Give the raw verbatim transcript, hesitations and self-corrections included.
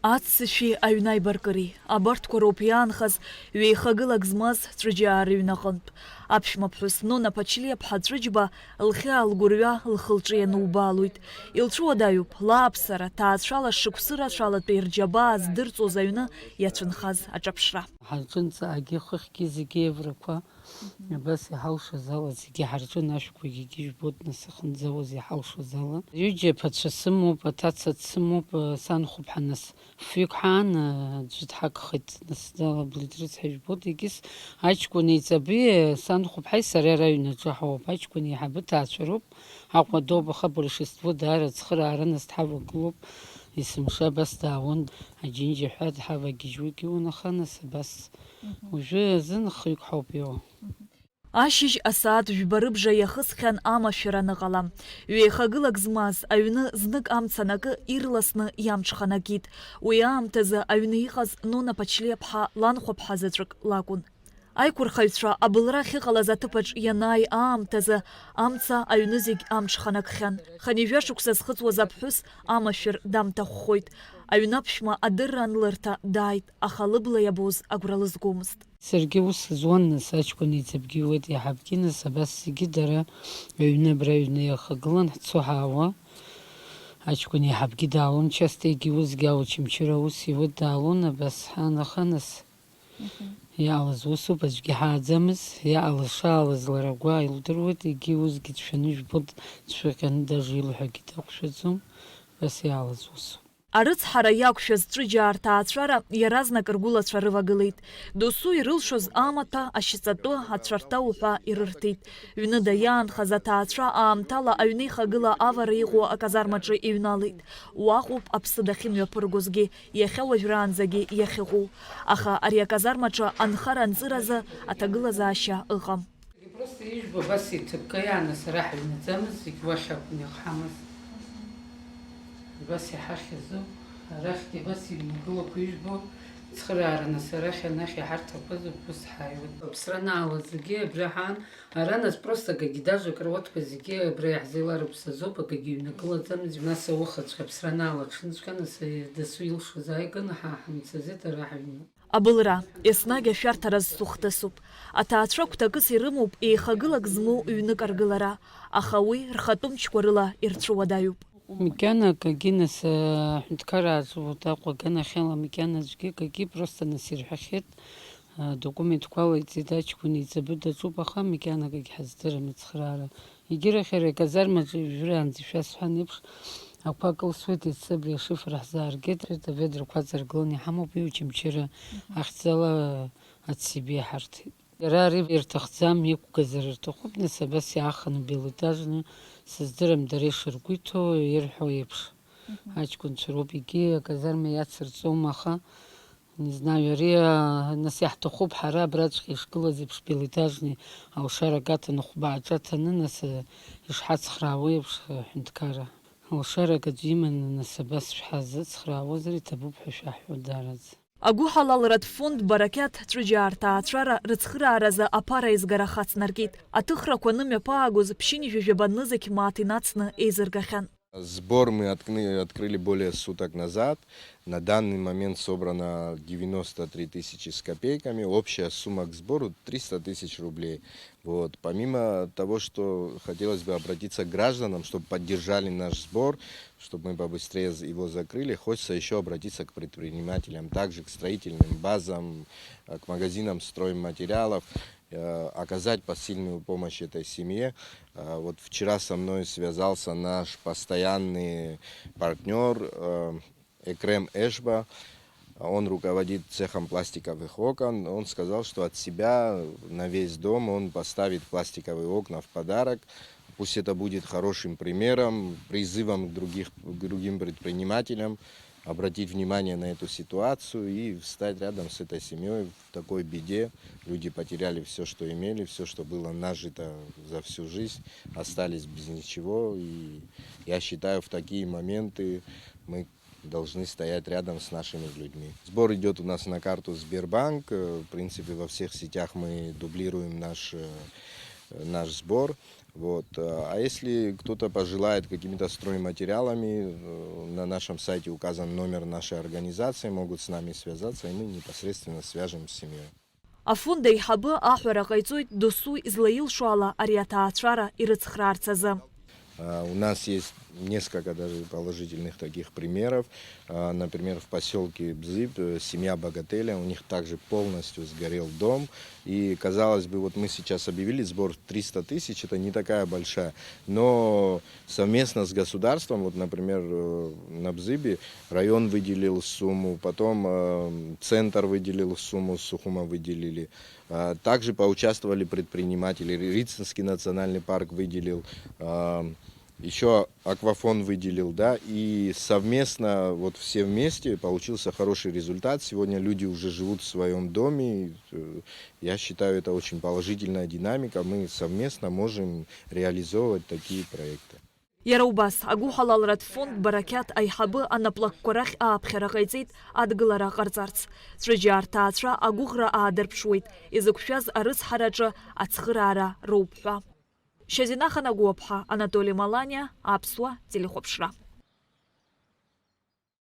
Аццышәи аҩны аибаркыреи, абарҭқәа роуп иаанхаз ҩеихагылак змаз Ҵәыџьаа рыҩнаҟынтә. Аԥшәмаԥҳәыс Нона Ԥачлиаԥҳа Ҵәыџьба лхьаа лгәырҩа лхы-лҿы ианубаалоит. Илцәуадаҩуп лааԥсара, ҭаацәала шықәсы рацәалатәи рџьабаа здырҵоз аҩны иацәынхаз аҿаԥшра. Ҳарҿынҵаагьы хыхьгьы зегьы евроқәа, абас иҳалшаз ала зегьы ҳарҿын, ашәқәагьы егьыжәбоит, нас ихынӡауаз иҳалшоз ала. Ҩыџьа аԥацәа сымоуп, аҭаца дсымоуп, санхәыԥҳа нас фҩык ҳаан, аӡәы дҳагхеит, нас дала блит рыцҳа ижәбоит, егьыс аҷкәын еиҵаби, санхәыԥҳаи сареи ара аҩнаҿы ҳауп, аҷкәын еиҳабы ҭаацәароуп, Аҟәа доуп, аха большинство даара ацхыраара нас дҳавагылоуп, есымша абас даауан, аџьынџьаҳәа дҳавагьежьуагьы уанаха, нас абас. Уажәы азын хҩык ҳауп иоуа. Ашьыжь асааҭ жәба рыбжа иахысхьан амашәыр аныҟала. Ҩеихагылак змаз аҩны знык амца анакы ирласны иамҽханакит. Уи аамҭазы аҩны иҟаз Нона Ԥачлиаԥҳа ланхәаԥҳа заҵәык лакәын. Аиқәырхаҩцәа абылра ахьыҟалаз аҭыԥаҿ ианааи аамҭазы амца аҩны зегь амҽханакхьан. Хынҩажәа шықәса зхыҵуаз аԥҳәыс амашәыр дамҭахәхоит. Аҩны аԥшәма адырра анлырҭа дааит, аха лыбла иабоз агәра лызгомызт. Саргьы ус зуан, нас, аҷкәын еиҵыбгьы иуеит, еиҳабгьы, нас, абас зегьы дара аҩны абра аҩны иахагылан, ҳцо ҳаауа. Аҷкәын еиҳабгьы даалон, Часҭеигьы усгьы Очамчыра аус иуеит, даалон, абас ҳанаха, нас, иаалыз усуп, аӡәгьы ҳааӡамыз, иаалыз шаалыз лара агәы ааилдыруеит, егьи усгьы дшәаны ижәбоит, дшәаҟьаны даже илҳәагьы дақәшәаӡом, абас иаалыз усуп. Арыцҳара иақәшәаз Ҵәыџьаа рҭаацәара иаразнак ргәылацәа рывагылеит. Досу ирылшоз амаҭәа, ашьаҵатәы, ацәарҭа уҳәа ирырҭеит. Ҩныда иаанхаз аҭаацәа аамҭала аҩнеихагыла авара иҟоу аказармаҿы иҩналеит. Уаҟоуп аԥсы дахьымҩаԥыргозгьы, иахьа уажәраанӡагьы иахьыҟоу. Аха ари аказармаҿы анхара-анҵыразы аҭагылазаашьа ыҟам. Просто ижәбо абас иҭыкка иааны сара ҳаҩнаӡамыз, зегь уахь акәын иахҳамаз. Абас иҳахьыз ауп. Арахьгьы абас иҩнагылақәо ижәбо, цхыраара нас арахь анахь иҳарҭақәаз убыс ҳааиуеит. Аԥсра анаалаз зегьы абра ҳаан, ара нас просто акагьы даже акаруаҭқәа зегьы абра иаҳзеиларыԥсазоуп, акагьы иҩнагылаӡамызт. Нас аухаҵәҟьа аԥсра анаалаҽынҵәҟьа нас дасу илшоз ааиганы ҳа ҳамцаӡеит ара ҳаҩны. Абылра, еснагь ашәарҭара зцу хҭысуп. Аҭаацәа гәҭакыс ирымоуп еихагылак змоу ҩнык аргылара, аха уи рхатәы мчқәа рыла ирцәуадаҩуп. Макьана акагьы нас, аҳәынҭқараа рзы урҭ Аҟәа аганахьала макьана аӡәгьы акагьы просто нас ирҳәахьеит, адокументқәа алаиҵеит, аҷкәын еиҵбы даҿуп, аха макьана акагь ҳаздырам ацхыраара. Егьирахь ари аказармаҿы ижәраанӡа ишәасҳәан еиԥш, ақәа кылсуеит, иацы абри ашифер ҳзааргеит, аведрақәа аҵаргыланы иҳамоуп, уи Очамчыра ахьӡала ацибе иҳарҭеит. Иара ари ирҭахӡам, иқәгазар рҭахуп, нас абас иааханы белоетажны, сыздырам дара ишыргәы иҭоу, ирҳәо еиԥш. Аҷкәынцәа роуп, егьи аказарма иацырҵом, аха, не знаю, ари, а, нас иаҳҭахуп ҳара абраҵәҟьа ишгылаз еиԥш белоетажный алшарак аҭаны, хәба аҿы аҭаны, нас, а, ишҳацхраауа еиԥш, а, аҳәынҭқарра. Алшарак аӡәы иманы, нас, абас шәҳазыцхраауазар иҭабуп ҳәа шәаҳҳәо даараӡа. Агәыҳалалратә фонд Барақьаҭ Ҵәыџьаа рҭаацәара рыцхырааразы аԥара аизгара хацнаркит. Аҭыхрақәа анымҩаԥаагоз ԥшьынҩажәи жәаба нызқь мааҭ инацны еизыргахьан. Сбор мы откны-, открыли более суток назад. На данный момент собрано девяносто три тысячи с копейками. Общая сумма к сбору триста тысяч рублей. Вот. Помимо того, что хотелось бы обратиться к гражданам, чтобы поддержали наш сбор, чтобы мы побыстрее з-, его закрыли, хочется ещё обратиться к предпринимателям, также к строительным базам, э, к магазинам стройматериалов, э, оказать посильную помощь этой семье. Э, вот вчера со мной связался наш постоянный партнёр, э, Экрем Эшба. Он руководит цехом пластиковых окон. Он сказал, что от себя на весь дом он поставит пластиковые окна в подарок. Пусть это будет хорошим примером, призывом к других, к другим предпринимателям обратить внимание на эту ситуацию и встать рядом с этой семьей в такой беде. Люди потеряли всё, что имели, всё, что было нажито за всю жизнь, остались без ничего. И я считаю, в такие моменты мы должны стоять рядом с нашими людьми. Сбор идёт у нас на карту Сбербанк. Э, в принципе, во всех сетях мы дублируем наш, э, наш сбор. Вот. А если кто-то пожелает какими-то стройматериалами, э, на нашем сайте указан номер нашей организации, могут с нами связаться, и мы непосредственно свяжем с семьей. Афонд аиҳабы аҳәара ҟаиҵоит досу излаилшо ала ари аҭаацәара ирыцхраарц азы. А, у нас есть несколько даже положительных таких примеров. А, например, в поселке Бзыб, э, семья богателя, у них также полностью сгорел дом. И, казалось бы, вот мы сейчас объявили сбор в триста тысяч, это не такая большая, но совместно с государством, вот, например, э, на Бзыбе район выделил сумму, потом, э, центр выделил сумму, Сухума выделили. А, также поучаствовали предприниматели, Ри-, Рицинский национальный парк выделил, а, еще Аквафон выделил, да, и совместно, вот все вместе получился хороший результат. Сегодня люди уже живут в своем доме. Э, я считаю, это очень положительная динамика. Мы совместно можем реализовывать такие проекты. Иара убас, агәыҳалалратә фонд Барақьаҭ аиҳабы анаплакқәа рахь ааԥхьара ҟаиҵеит адгылара ҟарҵарц. Цәыџьаа рҭаацәа агәыӷра аадырԥшуеит, изықәшәаз арыцҳараҿы ацхыраара роуп ҳәа. Шьазина Ханагәаԥҳа, Анатоли Маланиа, Аԥсуа телехәаԥшра.